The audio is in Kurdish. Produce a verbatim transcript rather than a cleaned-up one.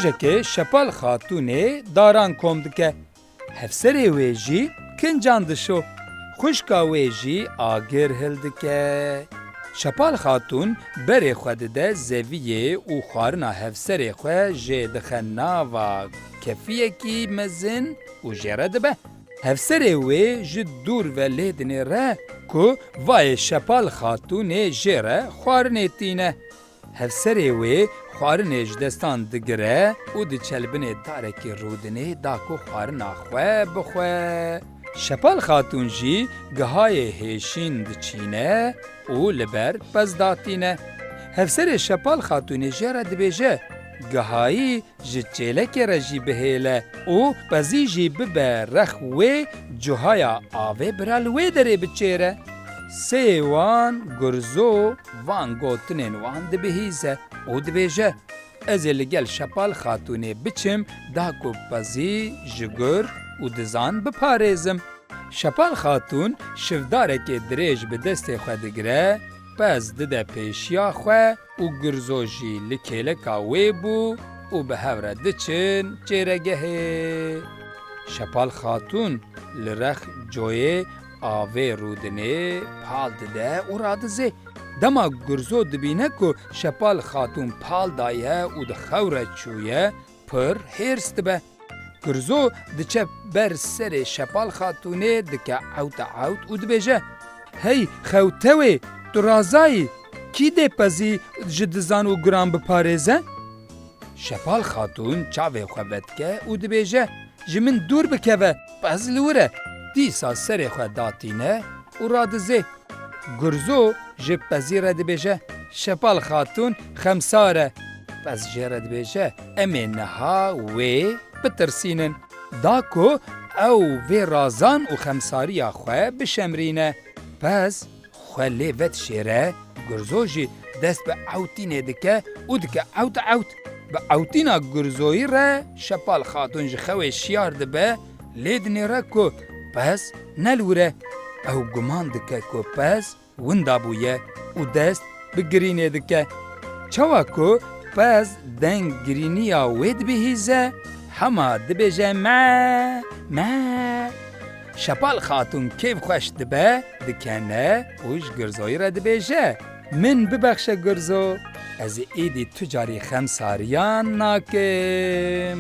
Rojekê Şepal Xatûnê daran kom dike. Hevserê wê jî kincan dişo. Xwişka wê jî agir hildike. Şepal Xatûn berê xwe dide zeviyê û xwarina hevserê xwe jê dixe nava kefiyekî mezin û jê re dibe. Hevserê wê ji dûr ve lê dinêre ku vayê Şepal Xatûnê jê re xwarinê tîne. Hevserê wê xwarinê ji destan digire û diçe li binê darekî rûdinê da ku xwarina xwe bixwe. Şepal Xatûn jî gihayê hêşîn diçîne û li ber pez datîne. Hevserê Şepal Xatûnê jê re dibêje, gihayî ji çêlekê re jî bihêle û pezî jî bibe rex wê cuhaya avê bira li wê derê biçêre. Sê wan Gurzo van gotinên wan dibihîze û dibêje, ez ê li gel Şepal Xatûnê biçim da ku pezî ji gur û dizan biparêzim. Şepal Xatûn şivdarekê dirêj bi destê xwe digire, pez dide pêşiya xwe û Gurzo jî li kêleka wê bû û bi hev re diçin çêregehê. Şepal Xatûn li rex coyê avê rûdinê pal dide û radizê. Dema Gurzo dibîne ku Şepal Xatûn pal daye û di xew re çûye, pir hêrs dibe. Gurzo diçe ber serê Şepal Xatûnê dike ewte ewt û dibêje, hey xewtewê, tu razayî, kî dê pezî ji dizan û guran biparêze? Şepal Xatûn çavê xwe vedike û dibêje, ji min dûr bikeve, pez li wir e. Dîsa serê xwe datîne û radizê. Gurzo ji pezî re dibêje, Şepal Xatûn xemsar e. Pez jê re dibêje, em ê niha wê bitirsînin. Da ku ew vê razan û xemsariya xwe bişemrîne. Pez xwe lê vedişêre, Gurzo jî dest bi ewtînê dike û dike ewt ewt. Bi ewtîna Gurzoyî re Şepal Xatûn ji xewê şiyar dibe, lê dinêre ku pez ne li wir e. Ew guman dike ku pez winda bûye û dest bi girînê dike. Çawa ku pez deng girîniya wê dibihîze, hema dibêje me, me. Şepal Xatûn kêfxweş dibe, dikene û ji Gurzoyî re dibêje, min bibexşe Gurzo, ez ê êdî tu carî xemsariyan nakim.